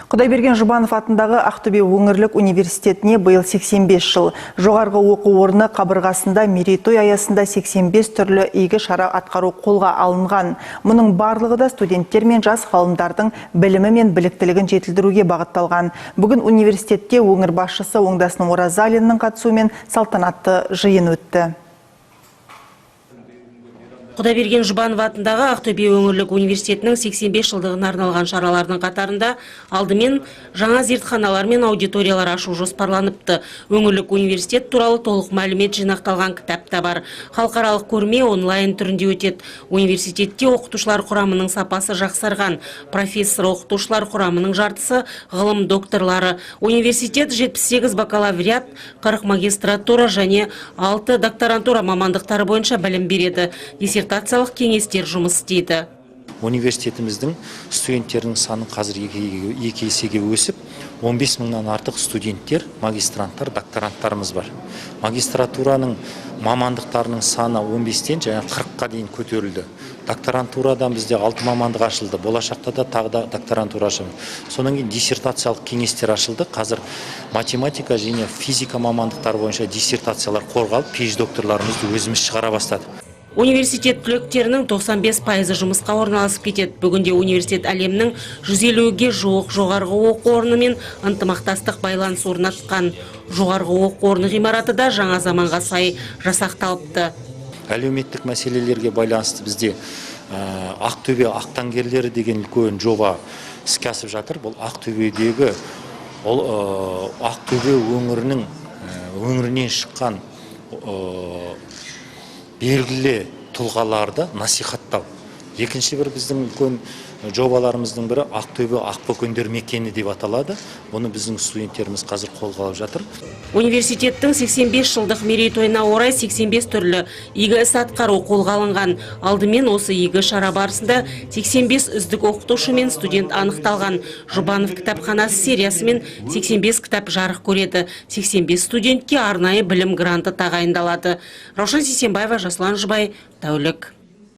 Құдайберген Жұбанов атындағы Ақтөбе өңірлік университетіне биыл 85 жыл. Жоғарғы оқу орны қабырғасында мерейтой аясында 85 түрлі игі шара атқару қолға алынған. Мұның барлығы да студенттер мен жас ғалымдардың білімі мен біліктілігін жетілдіруге бағытталған. Бүгін университетте өңір басшысы Оңдасын Оразалиннің қатысуымен салтанатты жиын өтті. Құдайберген Жұбанов атындағы Ақтөбе өңірлік университетінің 85 жылдығына арналған шаралардың қатарында алдымен жаңа зертханалар мен аудиториялар ашу жоспарланыпты. Өңірлік университет туралы толық мәлімет жинақталған кітап та бар. Халықаралық көрме онлайн түрінде өтеді. Университетте оқытушылар құрамының сапасы жақсарған. Профессор оқытушылар құрамының жартысы ғылым докторлары. Университет 78 бакалавриат, 40 магистратура және 6 докторантура мамандықтары бойынша білім береді. Диссертациялық кеңестер жұмыс істейді. Университетіміздің студенттерінің саны қазір екі есеге өсіп, 15 мыңнан артық студенттер, магистранттар, докторанттарымыз бар. Магистратураның мамандықтарының саны 15-тен және 40-қа дейін көтерілді. Докторантурадан бізде 6 мамандық ашылды. Болашақта да тағы да докторантура ашылды. Содан кейін диссертациялық кеңестер ашылды. Қазір математика және физика мамандықтары бойынша диссертациялар қорғалып, PhD докторларымызды өзіміз шығара бастадық. Университет түлектерінің 95% жұмысқа орналасып кетеді. Бүгінде университет әлемнің 150-ге жуық жоғарғы оқу орнымен ынтымақтастық байланыс орнатқан. Жоғарғы оқу орны ғимараты да жаңа заманға сай жасақталыпты. Әлеуметтік мәселелерге байланысты бізде Ақтөбе ақтаңгерлері деген үлкен жоба іске асып жатыр. Бұл Ақтөбедегі Ақтөбе өңірінің өңірінен шыққан белгілі тұлғаларды насихаттау. Екінші бір біздің үлкен жобаларымыздың бірі Ақтөбе ақбөкендер мекені деп аталады. Бұны біздің студенттеріміз қазір қолға алып жатыр. Университеттің 85 жылдық мерейтойына орай 85 түрлі игі іс атқару қолға алынған. Алдымен осы игі шара барысында 85 үздік оқытушы мен студент анықталған. Жұбанов кітапханасы сериясымен 85 кітап жарық көреді. 85 студентке арнайы білім гранты тағайындалады. Раушан Сейсембаева, Жасұлан Жұбай, Тәулік.